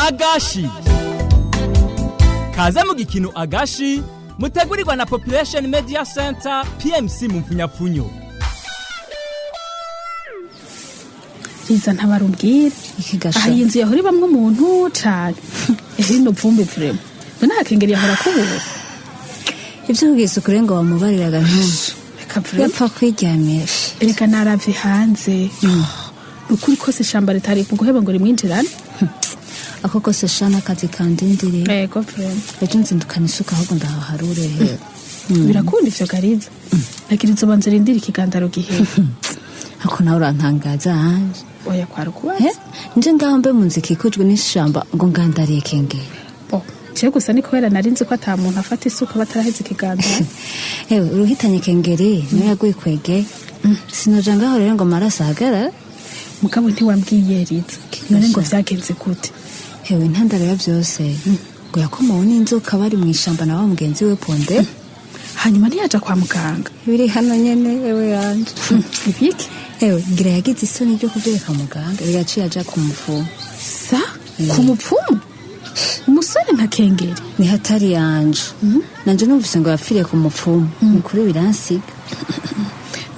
Agashi kaze mu gikino Agashi mutegurirwa na Population Media Center PMC mu mfunyapfunyo. Riza, ntabarumbwira. Ikigasha. Aha iyi nzu yahora ibamwo umuntu cane, rino vumbi vraiment, none hakengeri yahora kubura. Ibyo kubwisa ukuri ngo wamubariraga ntuzu. Reka vraiment. Yapfa kwiryamira. Erega naravye hanze, ukuri kose ishamba ritari mu guheba ngo rimwinjirane. Ako kose shana akazi kandindiriye. Ego vraiment. Ejo nzindukana isuka, ahubwo ndahaharure hera. Birakunda ivyo gariza, nagira izo banza rindira ikigandaro gihere. Ako nawe urantangaza hanje. Oya, kwari ukubaza. Nje ngaho mbe mu nzu ikikujwe n'ishamba ngo ngandariye kengeri? Bo je gusa ni kubera nari nzi ko ata muntu afata isuka bataraheza ikigandaro. Ewe, uruhitanye kengeri niwe yaguye kwege, sinoja ngaho rero ngo amaraso ahagarara. Mugabo ntiwambwiye, Riza, none ngo vyagenze gute? Hewe, intandaro ya byose ngo yakomowe n'inzoka bari mu ishamba na wa mugenzi we Ponde. Hanyuma ntiyaja kwa muganga? Biri hano nyene, ewe yanje. Ibiki? Ewe, ngira yagize isoni ryo kuvyereka muganga, bigaciye aja ku mupfumu. Sa ku mupfumu? Umusore nka Kengeri? Ni hatari yanje, nanje numvise ngo yapfiriye ku mupfumu, ni kuri biransiga.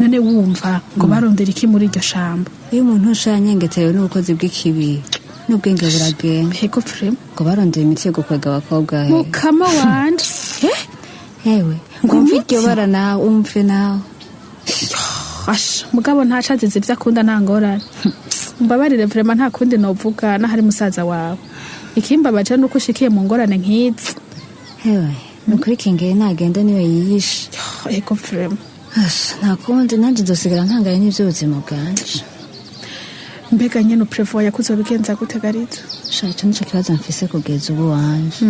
None wumva ngo barondera iki muri iryo shamba? Iyo umuntu ushanyengeterewe n'ubukozi bw'ikibi, n'ubwenge buragenda. Ego vraiment. Ngo barondera imiti yo gukwega abakobwa he. Mukama wanje, eh! Ewe. Ngo Wumve imiti? iryo bara nawe, umve nawe. Asha, mugabo ntaco azize ivyo akunda, nta ngorane. Mbabarire vraiment, nta kundi novuga n'ahari musaza wawe. Ikimbabaje nuko ushikiye mu ngorane nk'izi. Ewe, ni ukuri kengeri nagenda niwe yiyishe. Ego vraiment. Asha, nta kundi, nanje nzosigara ntanganye n'ivy'ubuzima bwanje. Mbega nyene uprevoya kuzobigenza gute, Gariza? Sha, ico nico kibazo mfise kugeza ubu wanje.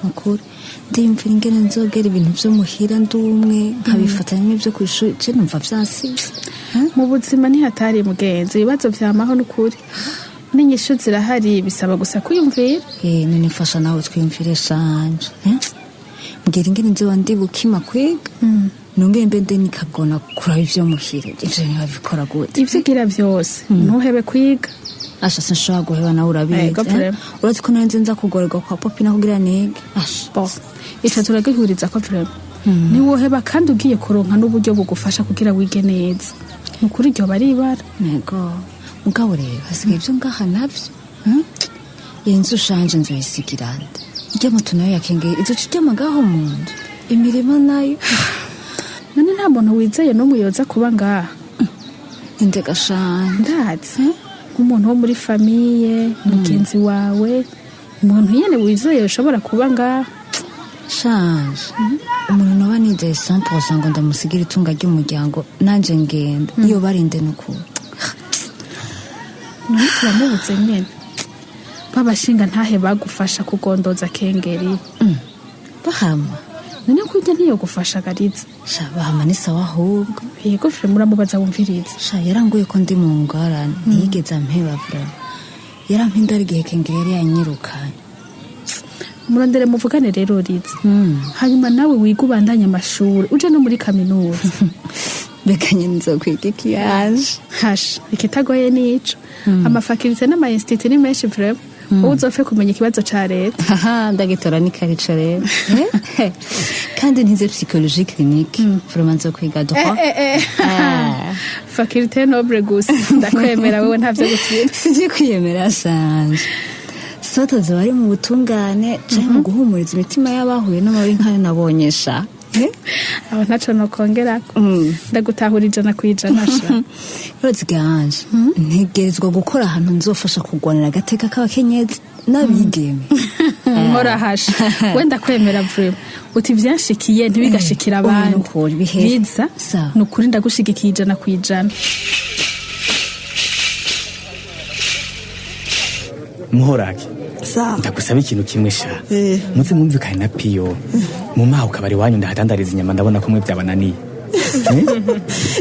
Nukuri ndiyumvira ingene nzogera ibintu vyo muhira ndumwe, nkabifatanya n'ivyo kw'ishuri, je numva vyansize. Mu buzima ntihatari mugenzi, ibibazo vyamaho n'ukuri, n'inyishu zirahari, bisaba gusa kwiyumvira. Eh, none mfasha nawe twiyumvire shanje. Eh? Mbwira ingene nzoba ndi bukima kwiga, nongere mbe ndi nikagona kuraba ivyo muhira, ivyo ntibabikora gute? Ivyo ugira vyose, ntuhebe kwiga. Asha, sinshobora guheba, nawe urabizi. Ego, eh? vraiment. Urazi ko nari nzi nza kugorerwa kwa Popi kugira nige. Asha. Bo ico turagihuriza ko vraiment, ntiwoheba kandi ugiye kuronka n'uburyo bugufasha kugira wige neza. Ni ukuri iryo baribara. Nego, mugabo rero hasigaye ibyo ngaha navyo. Iyi nzu ushanje nzoyisigira nde? Irya moto nayo yakengeye izoca iryama ngaho mu nzu, imirima nayo? None nta muntu wizeye n'umwe yoza kuba ngaha? Indega shanje? Ndazi nk'umuntu wo muri famille, mugenzi wawe, umuntu nyene wizeye ushobora kuba ngaha. Shanje, umuntu noba nizeye 100% ngo ndamusigira itunga ry'umuryango nanje ngenda, iyo barinde nukuri? None turamubuze nyene, babashinga ntahe bagufasha kugondoza Kengeri. Bahama. None kurya ntiyogufasha, Gariza? Sha, bahama ni sawa ahubwo. Yego vraiment, uramubaza wumviriza. Sha, yaranguye ko ndi mu ngorane, ntiyigeze ampeba vraiment, yarampindara igihe kengeri yari yanyirukanye. Murondere muvugane rero, Riza. Hanyuma nawe wiga, ubandanye amashuri, uje no muri kaminuza. Mbega nyine nzokwiga ikiyaje? Hasha, ikitagoye nico, ama facultés n'ama instituts ni menshi vraiment, wowe uzopfe kumenya ikibazo ca leta. Haha, ndagitora ni karico rero. Eh? Kandi ntize psychologie clinique, vraiment nzokwiga droit. Eh, eh, eh. Ah. Faculté noble gusa, ndakwemera wewe, ntavyo gukina. Sivyo kwiyemera shanje, soto zoba ari mu butungane canke mu guhumuriza imitima y'abahuye n'amabi nkayo nabonye sha. Eh? Aho ntaco nokongerako, ndagutahura 100% sha. Rose ganje, ntegerezwa gukora ahantu nzofasha kurwanira agateka k'abakenyezi n'abigeme. Nkora hasha, wenda kwemera vraiment, uti vyanshikiye ntibigashikira abandi. Nukuri, bihere. Biza. Sawa. Ni ukuri ndagushigikiye 100%. Muhorake. Sawa. Ndagusaba ikintu kimwe sha. Eh. Muze mwumvikane na Piyo mu maho kabari wanyu ndahadandariza inyama, ndabona ko mwe byabananiye.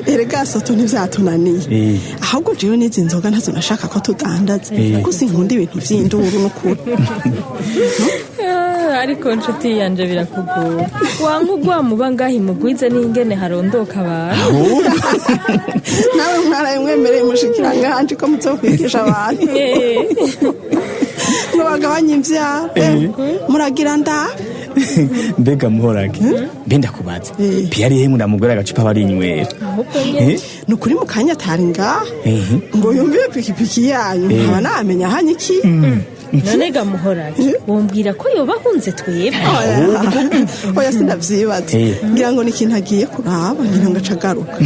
Erega soto, ntivyatunaniye. Ahubwo jewe n'izi nzoga ntazo nashaka ko tudandaza, kuko sinkunda ibintu vy'induru n'ukuri. Ah, ariko nshuti yanje, birakugora wanka ugwamuba ngaho imugwize n'ingene harondoka abantu. Nawe mwaraye mwemereye mushikiranganje ko muzokwigisha abantu ngo bagabanye. Mugabanye imvyaro. Muragira ndabe. Mbega muhorake, mbe ndakubaza, Pierre yemwe ndamugura agacupa barinywera. Ni ukuri mu kanya atari ngaha ngo yumve iyo pikipiki yanyu, nkaba namenya ahanye iki. None ga muhorake, wombwira ko yoba ahunze twebwe? Oya, sindavyibaza. Ngira ngo ni ikintu agiye kuraba, ngira ngo aca agaruka.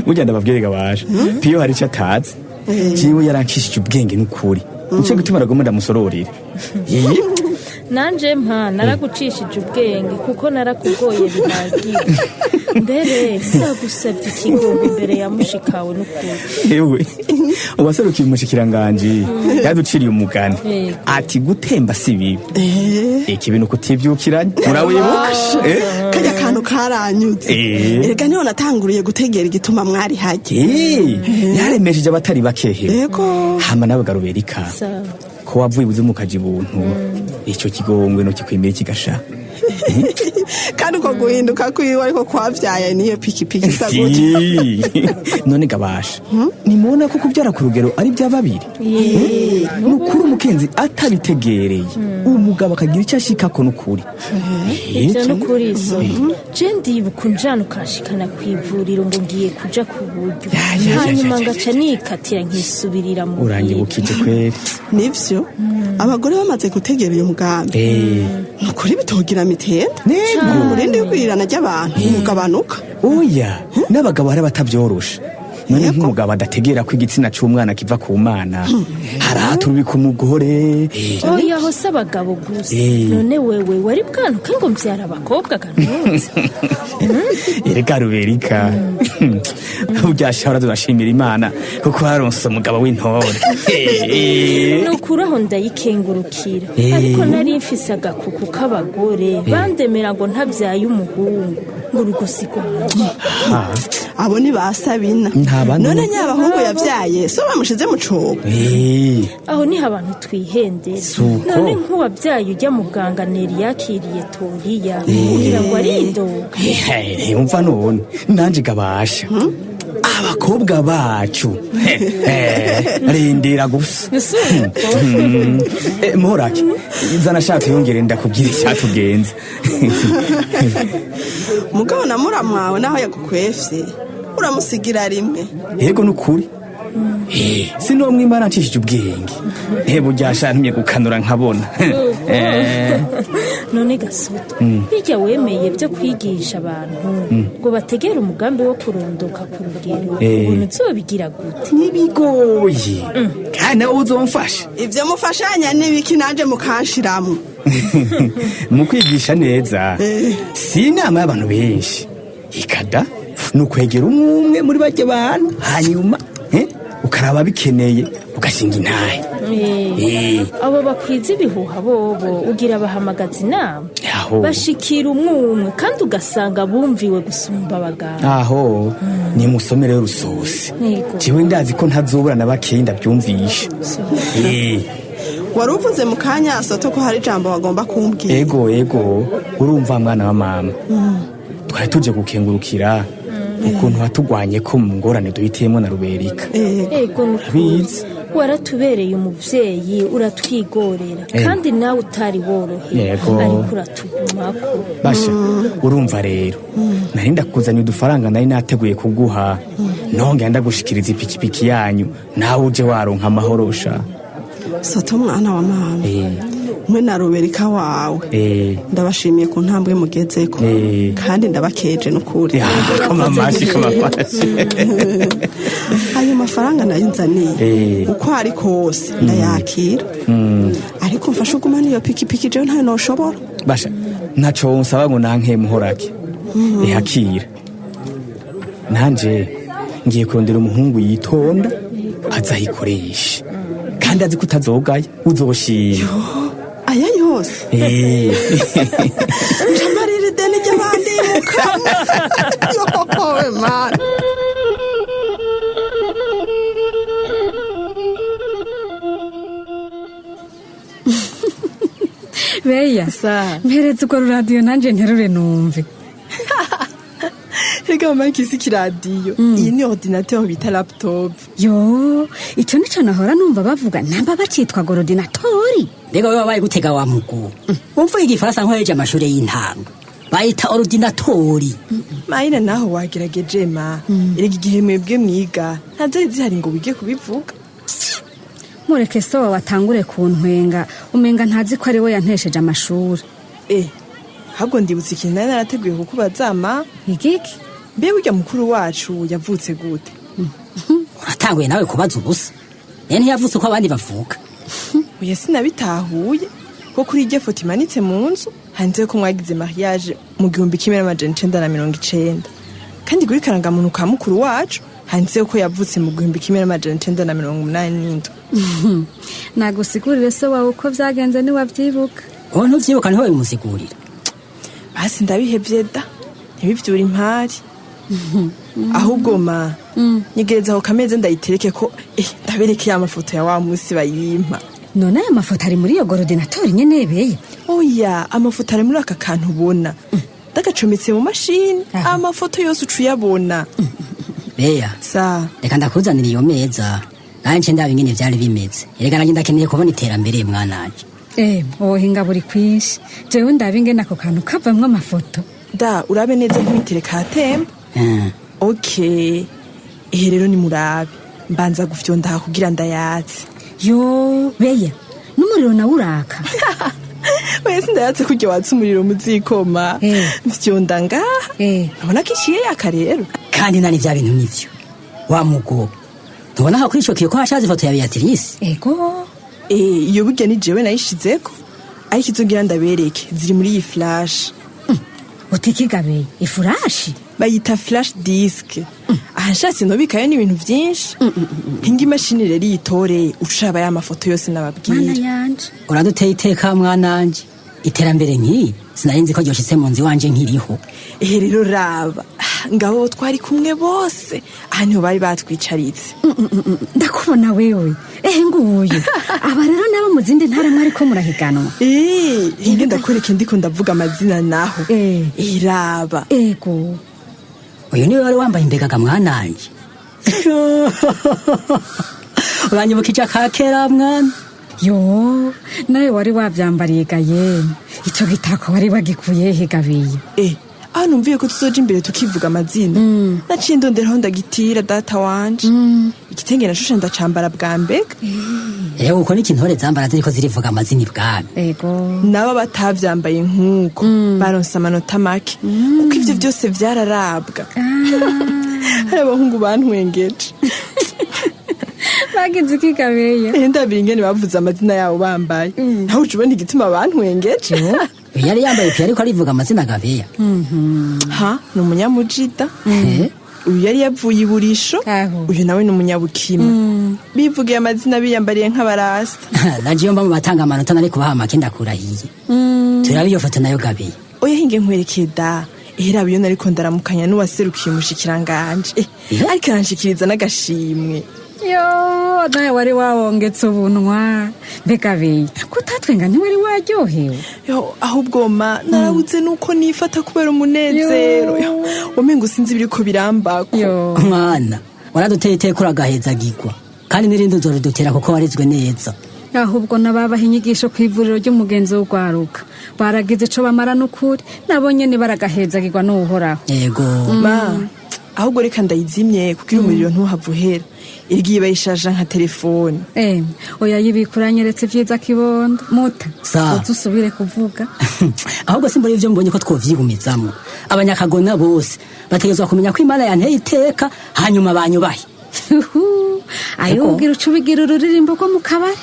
Burya ndababwire gabasha, Piyo hari icyo atazi. Jewe yarankishije ubwenge n'ukuri, nico gituma nagomba ndamusororera. Ye. Nanje mpa naragucishije ubwenge, kuko narakugoye bihagije. Mbere ndagusabye ikigongo imbere ya mushikawe n'ukuri. Ewe, uwaserukiye umushikiranganji yaduciriye umugani ati: "Gutemba si bibi, ikibi ni ukutivyukiranya." Murawibuka? Kajya kantu karanyuze. Erega niho natanguriye gutegera igituma mwari hajye. Yaremesheje abatari bakehe. Yego. Hama nawe garuberika, Sawa. ko wavuye ubuzimu ukaja ibuntu, ico kigongwe no kikwemeye kigasha. Kandi uko guhinduka kwiwe ariko kwavyaye niyo pikipiki isa gutya. Ii, none gabasha, nimubona ko kubyara ku rugero ari bya babiri? Ni ukuri, umukenzi atabitegereye, umugabo akagira icyo ashikako, n'ukuri. Ivyo n'ukuri iso. Je ndibuka unjana ukanshikana kw'ivuriro ngo ngiye kuja ku buryo, Ya, ya, ya, hanyuma ya, ya, ngaca nikatira nkisubirira mu Uranyibukije kweri. Nivyo, abagore bamaze gutegera uyu mugambi, ni ukuri bitogira mitende. Nego. Umurindi w'igwirirana ry'abantu ugabanuka. Oya, n'abagabo hari abatabyorosha. None Yego. nk'umugabo adategera ko igitsina c'umwana kiva ku Mana, haraturubika umugore. Oya, aho si abagabo gusa. None wewe wari bwanuke ngo mvyara abakobwa ganutse? Erega ruberika, uryashahora turashimira Imana kuko haronse umugabo w'intore. Ni ukuri aho ndayikengurukira. Ariko nari mfise agakuku k'abagore bandemera ngo ntabyaye umuhungu ngo urugo si rwanje. Abo ni ba Sabina. Nta bandi. None nyabahungu yavyaye so bamushize mu cobo? Aho niho abantu twihendera. Suko. None nk'uwabyaye ujya muganga Neri yakiriye Toriya, kugira ngo aridoga? Umva, none nanje gabasha, abakobwa bacu, rindira gusa. Muhorake, zana shaka yongere ndakubwira icyatugenza. Mugabo na muramwawe naho yagukwefye uramusigira rimwe. Yego, nukuri sinomwimba nancishije ubwenge. Burya shantumye gukanura nkabona. None gasoto, hirya wemeye byo kwigisha abantu ngo bategere umugambi wo kurondoka ku rugero, ubuntu uzobigira gute? Ntibigoye, kandi nawe uzomfasha. Ivyo mufashanya n'ibiki nanje mukanshiramwo? Mu kwigisha neza, si inama y'abantu benshi ikada, ni ukwegera umwe umwe muri bajya bantu, hanyuma ukaraba bikeneye ugashinga intahe. Abo bakwiza ibihuha bobo ugira bahamagaza inama? Aho. Bashikira umwe umwe, kandi ugasanga bumviwe gusumba abaganga. Aho nimusomere rusosi. Yego. Jewe ndazi ko ntazobura na bakeyi ndabyumvisha. Wari uvuze mu kanya Soto ko hari ijambo bagomba kumbwira. Ego, urumva mwana wa mama, twari tuje gukengurukira ukuntu watugwanye ko mu ngorane duhitiyemo na Ruberika. Ego, ni ukuri. Urabizi. Waratubereye umuvyeyi, uratwigorera, kandi nawe utari worohewe, ariko uratugumako. Basha, urumva rero, nari ndakuzanye udufaranga nari nateguye kuguha, nongera ndagushikiriza ipikipiki yanyu, nawe uje waronka amahoro sha. Soto mwana wa mama, mwe na Ruberika wawe, ndabashimiye ku ntambwe mugezeko, kandi ndabakeje n'ukuri. Ya, koma amashi, koma amashi. Ayo mafaranga nayo nzaniye, uko ari kose ndayakira, ariko mfashe ugumane iyo pikipiki, jewe ntayo noshobora. Basha, ntaco nsaba ngo nanke muhorake, ihakira. Nanje ngiye kurondera umuhungu yitonda azayikoresha, kandi azi ko utazogaya, uzoshima. Aya yose? Ncamarira ideni ry'abandi mukama, yohowe Mana. Beya, mperetse urwo ruradiyo nanjye nterure numve. Rega mama, ikisi kiradiyo, iyi ni ordinateur bita laptop. Yo, icyo nico nahora numva bavuga, namba bacitwa gorodinatori. Mbega wewe wabaye gutega wa mugu, wumva igifaransa nkoheje amashuri y'intango, bayita ordinatori. Mayina, naho wagerageje ma. Erega igihe mwebwe mwiga ntazari zihari ngo wige kubivuga. Mureke so watangure kuntwenga, umenga ntazi ko ari we yantesheje amashuri. Eh, ahubwo ndibutse ikintu nari narateguye kukubaza ma. Igiki? Mbe burya mukuru wacu yavutse gute? Uratanguye nawe kubaza ubusa. Rero ntiyavutse uko abandi bavuka. Oya, sinabitahuye ko kuri iryo foto imanitse mu nzu handitse ko mwagize mariage mu 1990, kandi kuri karangamuntu ka mukuru wacu handitse ko yavutse mu 1987. Nagusigurire se wawe uko byagenze, niwabyibuka. Wowe ntuvyibuka, niho bimusigurira. Basi ndabihevye da, ntibivyura impari. Ahubwo ma, nyegereza aho kameze ndayitereke ko ndabereke ya mafoto ya wa musi bayimpa. None aya mafoto ari muri iyo gorodinatori nyene beye? Oya, amafoto ari muri aka kantu ubona ndagacometse mu mashini. Amafoto yose uca uyabona. Beya. Sa. Reka ndakuzanira iyo meza, nanje ndaba ingene vyari bimeze. Erega nanjye ndakeneye kubona iterambere, mwananje. Eh, wohinga buri kwinshi, jewe ndaba ingene ako kantu kavamwo amafoto. Da, urabe neza ntibitereka ahatemba. Okay, ehe rero nimurabe, mbanza gufyonda aha kugira ndayatse. Yo beya, n'umuriro nawe uraka. Oya, sindayatse kurya watse umuriro mu zikoma. Mfyonda ngaha, urabona ko iciye yaka rero. Kandi nani vya bintu nivyo wa mugo, ntubona aho kuri ico kiyo ko hashaje ifoto ya Beatrice? Ego. Eh, iyo burya ni jewe nayishizeko, ariko izo ngira ndabereke ziri muri iyi flash. Utikigabeye ifurashi? Bayita flash disk. Aha nshatse nobikayo n'ibintu vyinshi. Hinga imashini rero iyitore, ucaba ya mafoto yose Mana nababwira. yanje! Uraduteye iteka mwananje, iterambere nk'iri sinari nzi ko ryoshitse mu nzu iwanje nkiriho. Ehe rero raba. Ah, ngabo twari kumwe bose aha niho bari batwicaritse. Ndakubona wewe, ehe nguyu. Aba rero nabo mu zindi ntara mwariko murahiganwa. Eh, hinge ndakwereke, ndiko ndavuga amazina naho. Iraba. Ego. Uyu niwe wari wambaye imbegaga mwananje. Uranyibukije akakera mwana. Yo, nawe wari wavyambariye gaye. Ico gitako wari wagikuye he gabiye? Eh, aho numviye ko tuzoja imbere tukivuga amazina, naciye ndonderaho ndagitira data wanje. Igitenge nashushe ndacambara bwa mbega. Rero uko niko intore zambara ziriko zirivuga amazina ibwami. Ego. Nabo batavyambaye nk'uko baronse amanota make, kuko ivyo vyose vyararabwa. Hari abahungu bantwengeje. Bagize iki gabeya? Eh, ndabira ingene bavuze amazina yabo bambaye, nawe uca ubona igituma bantwengeje. Uyu yari yambaye ipiyo ariko arivuga amazina gabeya. Ha ni umunyamujida. Eh? Uyu yari yavuye iburisho. Aho. Uyu nawe ni umunyabukima. Bivugiye amazina biyambariye nk'abarasta. Nanje iyo mba mu batanga amanota nari kubaha make, ndakurahiye. Turabe iyo foto nayo gabeya. Oya, hinge nkwerekeye da. Ehera iyo nariko ndaramukanya n'uwaserukiye umushikiranganje. Eh, ariko aranshikiriza n'agashimwe. Yo, nawe wari wawongetse ubunwa. Mbega beya, kutatwenga ntiwari waryohewe? Yo, ahubwo ma, narabuze nuko nifata kubera umunezero. Yo, wamenga usinzi ibiriko birambako. Yo. Mwana, waraduteye iteka, uragahezagirwa, kandi n'irindi uzoridutera kuko warizwe neza. Ahubwo n'ababaha inyigisho ku ivuriro ry'umugenzi w'urwaruka baragize ico bamara n'ukuri, nabo nyene baragahezagirwa n'uhoraho. Yego. Ma, ahubwo reka ndayizimye kugira umuriro ntuhave uhera, irgiye bayishaje nka telefone. Eh, oya, yibika, uranyeretse ivyiza kibondo muta. Sa. Uze usubire kuvuga. Ahubwo simbona ivyo mbonye ko twovyigumizamwo. Abanyakagona bose bategerezwa kumenya ko Imana yanteye iteka, hanyuma banyubahe. Ayo. Ego. Ubwira uca ubigira ururirimbo rwo mu kabari.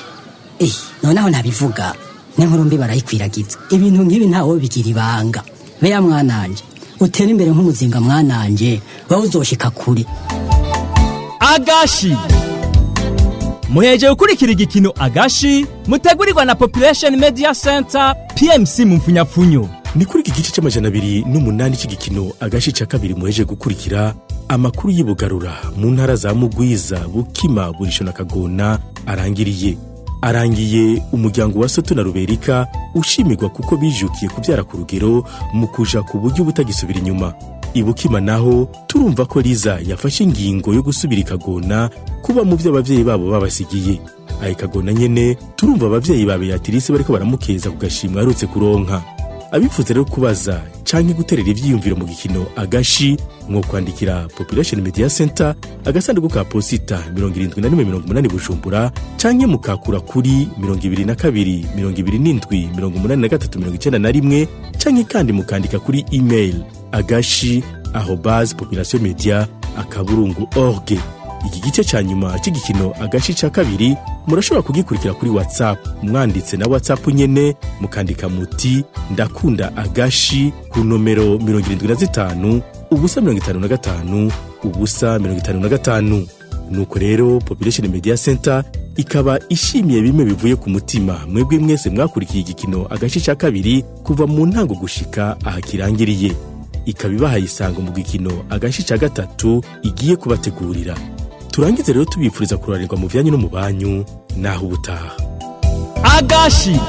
Eh, noneho nabivuga n'inkuru mbi barayikwiragiza. Ibintu nk'ibi ntawo bigira ibanga. Beya mwananje, utera imbere nk'umuzinga mwananje, wowe uzoshika kure. Agashi muheje gukurikira igikino Agashi mutegurirwa na Population Media Center, PMC mu mfunyapfunyo. Ni kuri iki gice cy'208 cy'igikino Agashi cya kabiri muheje gukurikira. Amakuru y'ibugarura mu ntara za Mugwiza, Bukima, Burisho na Kagona arangiriye. Umuryango wa Soto na Ruberika ushimirwa kuko bijukiye kubyara ku rugero mu kuja ku buryo butagisubira inyuma. Ibukima naho turumva ko Liza yafashe ingingo yo gusubira ikagona kuba mu byo abavyeyi babo babasigiye. Aho ikagona nyene turumva abavyeyi ba Beatrice bariko baramukeza ku gashimwe aherutse kuronka. Abifuza rero kubaza canke guterera ivyiyumviro mu gikino Agashi, mwo kwandikira Population Media Center, agasanduku ka posita 7180 Bujumbura, canke mukakura kuri 22 27 83 91, canke kandi mukandika kuri email agashi@populationmedia.org. Iki gice ca nyuma c'igikino Agashi ca kabiri murashobora kugikurikira kuri WhatsApp mwanditse na WhatsApp nyene, mukandika muti "Ndakunda Agashi" ku nomero 75 0 55 0 55. Nuko rero Population Media Center ikaba ishimiye bimwe bivuye ku mutima mwebwe mwese mwakurikiye igikino Agashi ca kabiri kuva mu ntango gushika aha kirangiriye. Ikaba ibahaye isango mu gikino Agashi ca gatatu igiye kubategurira. Turangize rero tubifuriza kuroranirwa mu vyanyu no mu banyu. Naho ubutaha. Agashi.